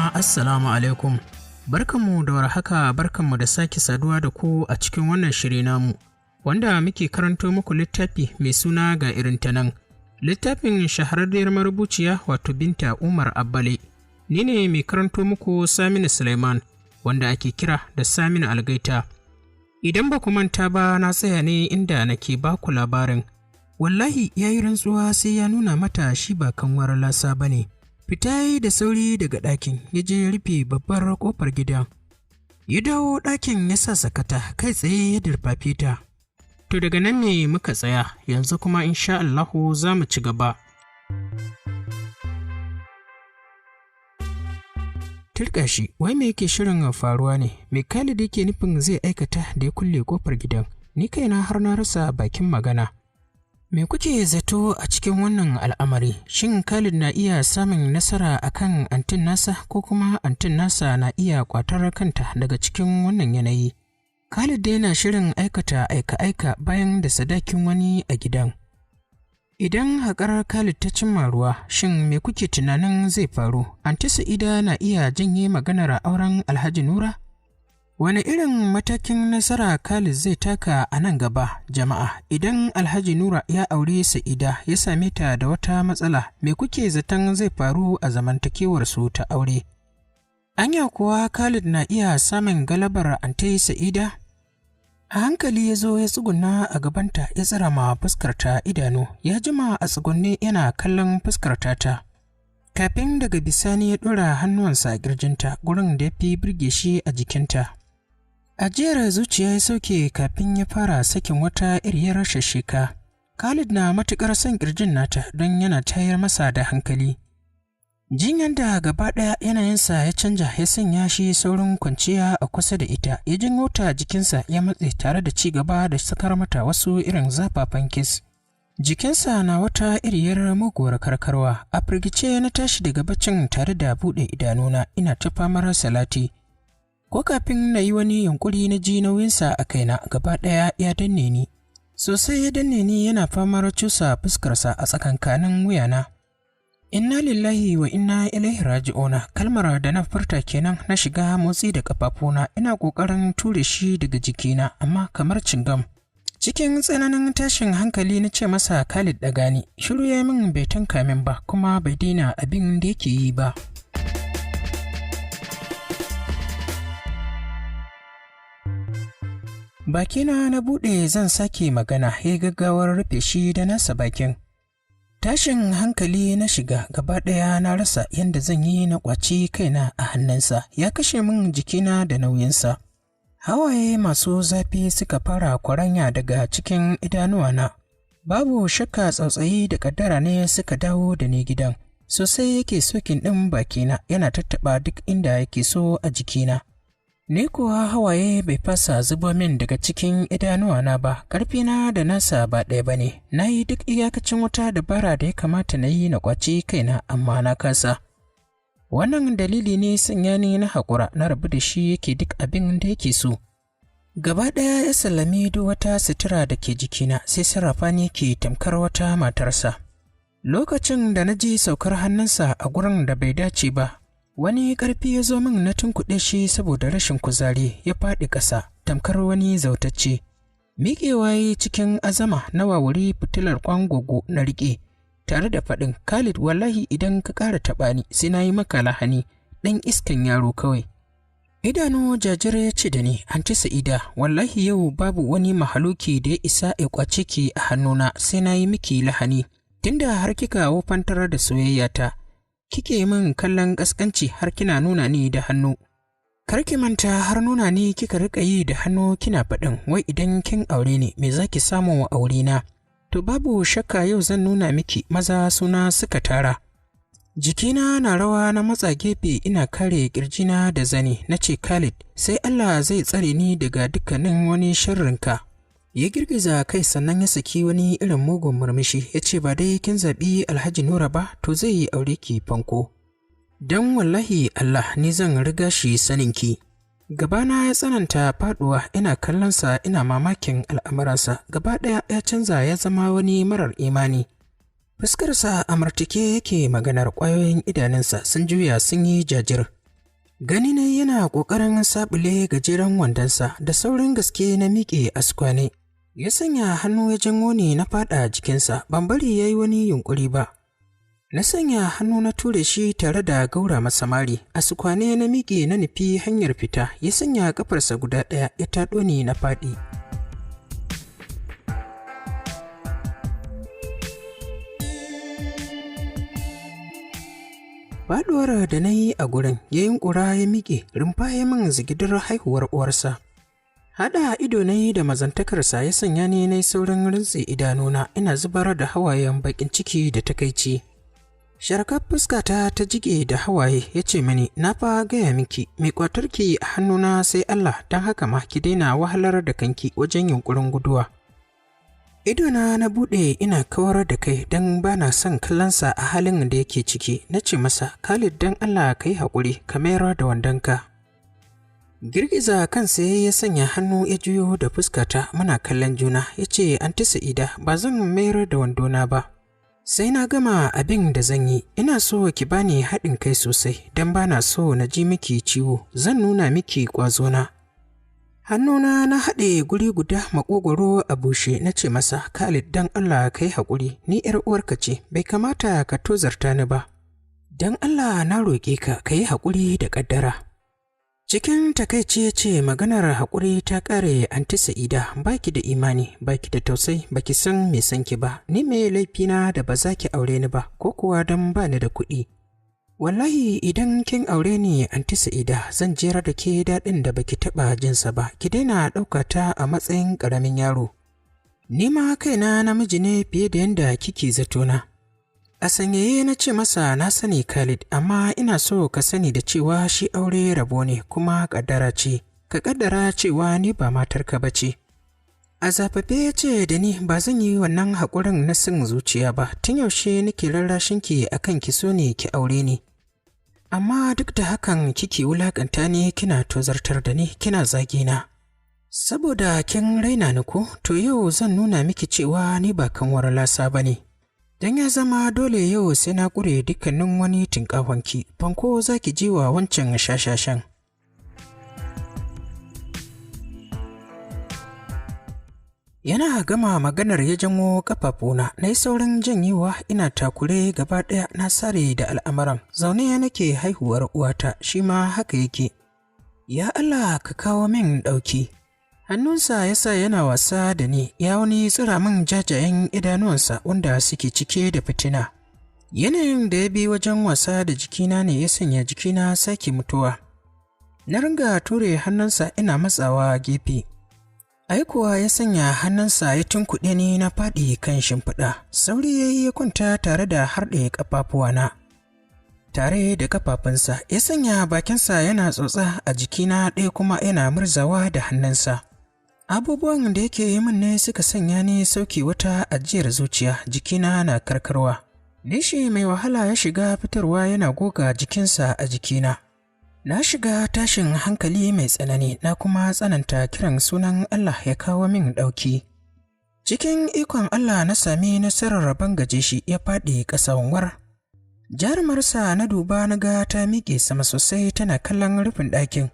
Jama'a, Assalamu alaikum. Barkanmu da warhaka, barkanmu da sake saduwa da ku a cikin wannan shiri namu, wanda muke karanto muku littafi mai suna Ga irin ta nan. Littafin shahararriyar marubuciya, wato Binta Umar Abbale. Ni ne mai karanto muku, Saminu Suleiman, wanda ake kira da Saminu Algaita. Idan ba ku manta ba, na tsaya ne inda nake ba ku labarin. Wallahi ya yi rantsuwa sai ya nuna mata shi ba kanwar lasa ba ne. Fita ya yi da sauri daga ɗakin, ya je ya rufe babbar ƙofar gidan. Ya dawo ɗakin, ya sa sakata, kai tsaye ya durfafe ta. To, daga nan ne muka tsaya, yanzu kuma insha Allahu za mu ci gaba. Turƙa shi, wai me yake shirin faruwa ne? Me Khalid yake nufin zai aikata da ya kulle ƙofar gidan? Ni kaina har na rasa bakin magana. Me kuke zato a cikin wannan al'amari? Shin Khalid na iya samun nasara a kan antin nasa, ko kuma antin nasa na iya ƙwatar kanta daga cikin wannan yanayi? Khalid dai na shirin aikata aika-aika bayan da sadakin wani a gidan. Idan haƙar Khalid ta cimma ruwa, shin me kuke tunanin zai faru? Anti Sa'ida na iya janye maganar auren Alhaji Nura? Wane irin matakin nasara Khalid zai taka a nan gaba, jama'a? Idan Alhaji Nura ya auri Sa'ida ya same ta da wata matsala, me kuke zaton zai faru a zamantakewarsu ta aure? Anya kuwa Khalid na iya samun galabar Anti Sa'ida? A hankali ya zo ya tsuguna a gabanta, ya tsira ma fuskarta idanu, ya jima a tsugunne yana kallon fuskarta ta. Kafin daga bisani ya ɗora hannuwansa a ƙirjinta, gurin da ya fi birge shi a jikinta. Ajiyar zuciya ya sauke kafin ya fara sakin wata iriyar shashika. Khalid na matuƙar son ƙirjin nata don yana tayar masa da hankali. Jin yadda gaba ɗaya yanayinsa ya canja ya sanya shi saurin kwanciya a kusa da ita, ya janyo ta jikinsa ya matse tare da ci gaba da sakar mata wasu irin zafafan kiss. Jikinsa na wata iriyar muguwar karkarwa, a firgice na tashi daga baccin tare da buɗe idanuna ina ta famar salati. Ko kafin na yi wani yunƙuri, na ji nauyinsa a kaina gaba ɗaya, ya danne ni. Sosai ya danne ni, yana famar cusa fuskarsa a tsakankanin wuyana. Inna lillahi wa inna ilaihi raji'una, kalmar da na furta kenan. Na shiga motsi da kafafuna ina ƙoƙarin ture shi daga jikina, amma kamar cingam. Cikin tsananin tashin hankali na ce masa, "Khalid, ɗaga ni." Shiru ya min, bai tanka min ba, kuma bai daina abin da yake yi ba. Bakina na buɗe zan sake magana, ya gaggawar rufe shi da nasa bakin. Tashin hankali na shiga gaba ɗaya, na rasa yadda zan yi na ƙwaci kaina a hannunsa, ya kashe min jikina da nauyinsa. Hawaye masu zafi suka fara kwaranya daga cikin idanuwana. Babu shakka tsautsayi da ƙaddara ne suka dawo da ni gidan. Sosai yake sucking ɗin bakina, yana tattaɓa duk inda yake so a jikina. Ni kuwa hawaye bai fasa zubo min daga cikin idanuwana ba, ƙarfina da nasa ba ɗaya ba ne. Na yi duk iyakacin wata dabara da ya kamata na yi na ƙwaci kaina, amma na kasa. Wannan dalili ne sanya ni na haƙura na rabu da shi yake duk abin da yake so. Gaba ɗaya ya sallami duk wata sutura da ke jikina, sai sarrafa ni ke tamkar wata matarsa. Lokacin da na ji saukar hannunsa a gurin da bai dace ba, wani ƙarfi ya zo min, na tunkuɗe shi saboda rashin kuzari, ya faɗi ƙasa tamkar wani zautacce. Miƙewa ya cikin azama, na wawuri fitilar ƙwangogo na riƙe, tare da faɗin, "Khalid, wallahi idan ka ƙara taɓa ni sai na yi maka lahani, ɗan iskan yaro kawai." Idanu jajir ya ce da ni, "Anti Sa'ida, wallahi yau babu wani mahaluki da ya isa ya ƙwace ki a hannuna, sai na yi miki lahani. Tunda har kika wofantar da soyayyata, kike min kallon ƙasƙanci har kina nuna ni da hannu. Kar ki manta, har nuna ni kika riƙa yi da hannu kina faɗin wai idan kin aure ni me za ki samu a aurena. To, babu shakka yau zan nuna miki maza suna suka tara." Jikina na rawa na matsa gefe ina kare ƙirjina da zani, na ce, "Khalid, sai Allah zai tsare ni daga dukkanin wani sharrinka." Ya girgiza kai, sannan ya saki wani irin mugun murmushi, ya ce, "Ba dai kin zaɓi Alhaji Nura ba, to zai yi aure ki fanko. Don wallahi Allah ni zan riga shi saninki." Gabana ya tsananta faɗuwa ina kallonsa, ina mamakin al'amuransa, gaba ɗaya ya canza, ya zama wani marar imani. Fuskarsa a murtuke yake maganar, ƙwayoyin idanunsa sun juya sun yi jajir. Gani na yana ƙoƙarin saɓule gajeren wandonsa da saurin gaske na miƙe askwane. Ya sanya hannu ya janwo ni na faɗa jikinsa, ban bari ya yi wani yunƙuri ba. Na sanya hannu na ture shi tare da gaura masa mari, a sukwane na miƙe na nufi hanyar fita, ya sanya ƙafarsa guda ɗaya ya taɗo ni na faɗi. Faɗuwar da na yi a gurin, ya yunƙura ya miƙe, rumfa ya min zigidar haihuwar uwarsa. Haɗa ido na yi da mazantakarsa ya sanya ni na yi saurin rintse idanuna ina zubar da hawayen baƙin ciki da takaici. Sharkar fuskata ta jike da hawaye ya ce mini, na fa gaya miki, mai kwatarki a hannuna sai Allah don haka ma ki daina wahalar da kanki wajen yunƙurin guduwa. Idona na buɗe ina kawar da kai don ba na son kallonsa a halin da yake ciki, na ce masa, Khalid don Allah ka yi haƙuri, ka mayar da wandonka. Girgiza kansa ya sanya hannu ya juyo da fuskata muna kallon juna, ya ce, Anti Sa'ida, ba zan mayar da wandona ba. Sai na gama abin da zan yi, ina so ki bani haɗin kai sosai don ba na so na ji miki ciwo, zan nuna miki ƙwazona. Hannuna na haɗe guri guda maƙogwaro a bushe na ce masa, Khalid don Allah ka yi haƙuri, ni ‘yar uwarka ce, bai kamata ka tozarta ni ba. Don Allah na roƙe ka, ka yi haƙuri da ƙaddara. Cikin takaici ya ce maganar haƙuri ta ƙare Anti Sa'ida, baki da imani, baki da tausayi, baki san me san ki ba, ni me laifina da ba za ki aure ni ba, ko kuwa don ba ni da kuɗi. Wallahi idan kin aure ni Anti Sa'ida zan jera da ke daɗin da baki taɓa jinsa ba, ki daina ɗauka ta a matsayin ƙaramin yaro. Ni ma kaina namiji ne fiye da yanda kike zatona. A sanyaye na ce masa na sani Khalid, amma ina so ka sani da cewa shi aure rabo ne kuma ƙaddara ce, ka ƙaddara cewa ni ba matarka ba ce. A zafafe ya ce da ni ba zan yi wannan haƙurin na sin zuciya ba, tun yaushe nake rarrashinki a kan ki so ne ki aure ni. Amma duk da hakan kike wulaƙanta ni kina tozartar da ni kina zagina. Saboda kin raina ni ko, to yau zan nuna miki cewa ni ba kanwar lasa ba ne. Don ya zama dole yau sai na ƙure dukkanin wani tinƙahonki, fanko za ki ji wa wancan shashashan. Yana gama maganar ya janwo ƙafafuna, na yi saurin janyewa ina takure gaba ɗaya na sare da al'amuran, zaune nake haihuwar uwata shi ma haka yake. Ya Allah ka kawo min ɗauki. Hannunsa ya sa yana wasa da ni, ya wani tsira min jajayen idanuwansa wanda suke cike da fitina. Yanayin da ya bi wajen wasa da jikina ne ya sanya jikina sake mutuwa. Na ringa ture hannunsa ina matsawa gefe. Ai kuwa ya sanya hannunsa ya tunkuɗe ni na faɗi kan shimfiɗa. Sauri ya yi ya kwanta tare da harɗe ƙafafuwana. Tare da ƙafafunsa ya sanya bakinsa yana tsotsa a jikina ɗaya kuma yana murzawa da hannunsa. Abubuwan da yake yi min ne suka sanya ni sauke wata ajiyar zuciya, jikina na karkarwa. Nishi mai wahala ya shiga fitarwa yana goga jikinsa a jikina. Na shiga tashin hankali mai tsanani na kuma tsananta kiran sunan Allah ya kawo min ɗauki. Cikin ikon Allah na sami nasarar rabon gaje shi ya faɗi ƙasa wanwar. Jarumarsa na duba na ga ta miƙe sama sosai tana kallon rufin ɗakin.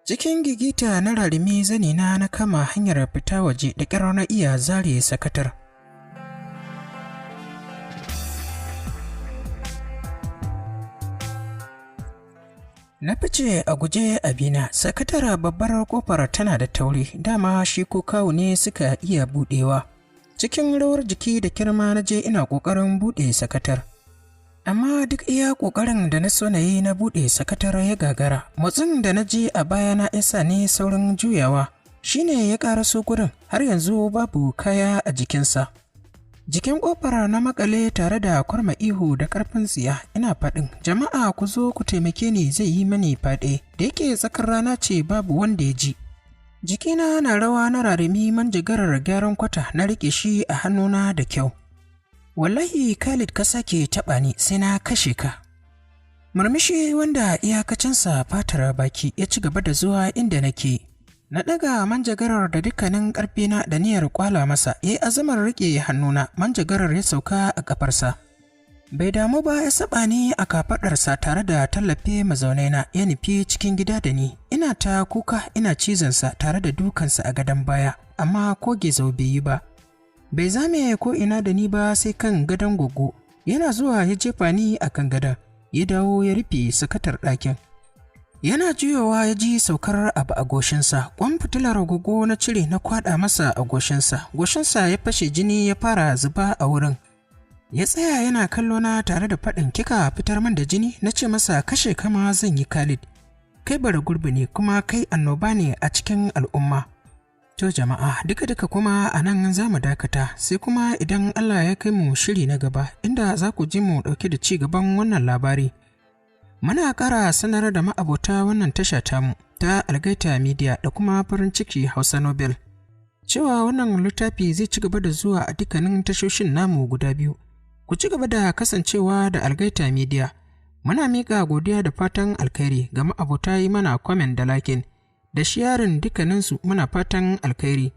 Cikin gigita na rarimi zanina na kama hanyar fita waje da ƙyar na iya zare sakatar. Na fice a guje abina, sakatara babbar kofar tana da tauri, dama shi ko kawu ne suka iya buɗewa. Cikin rawar jiki da kirma na je ina ƙoƙarin buɗe sakatar. Amma duk iya ƙoƙarin da na so na yi na buɗe sakatar ya gagara, motsin da na ji a bayana ya sa ni saurin juyawa, shi ne ya ƙaraso gurin har yanzu babu kaya a jikinsa. Jikin ƙofar na makale tare da kwarma ihu da ƙarfin tsiya ina faɗin jama'a ku zo ku taimake ni zai yi mani faɗe da yake tsakar rana ce babu wanda ya ji. Jikina na rawa na rarimi manjagarar gyaran kwata na riƙe shi a hannuna da kyau. Wallahi Khalid ka sake taɓa ni sai na kashe ka. Murmushi wanda iyakacinsa fatar baki ya ci gaba da zuwa inda nake. Na ɗaga manjagarar da dukkanin ƙarfina da niyyar ƙwala masa, ya yi azamar riƙe hannuna, manjagarar ya sauka a ƙafarsa. Bai damu ba, ya saba ni a kafaɗarsa tare da tallafe mazaunaina, ya nufi cikin gida da ni. Ina ta kuka, ina cizonsa tare da dukansa a gadon baya, amma ko gezau bai yi ba. Bai zame ko ina da ni ba sai kan gadon Goggo. Yana zuwa ya jefa ni a kan gadon, ya dawo ya rufe sakatar ɗakin. Yana juyowa ya ji saukar abu a goshinsa. Ƙwan fitilar Goggo na cire na kwaɗa masa a goshinsa. Goshinsa ya fashe, jini ya fara zuba a wurin. Ya tsaya yana kallo na tare da faɗin, "Kika fitar min da jini?" Na ce masa, "Kashe kama zan yi, Khalid. Kai bara gurbi ne, kuma kai annoba ne a cikin al'umma." To jama'a, duka-duka kuma a nan za mu dakata, sai kuma idan Allah ya kai mu shiri na gaba, inda za ku ji mu ɗauke da ci gaban wannan labari. Muna ƙara sanar da ma'abota wannan tasha tamu ta Algaita Media da kuma Farin Ciki Hausa Nobel cewa wannan littafi zai ci gaba da zuwa a dukkanin tashoshin namu guda biyu. Ku ci gaba da kasancewa da Algaita Media. Muna miƙa godiya da fatan alkhairi ga ma'abota yi mana comment da liking da sharing, dukkaninsu muna fatan alkhairi.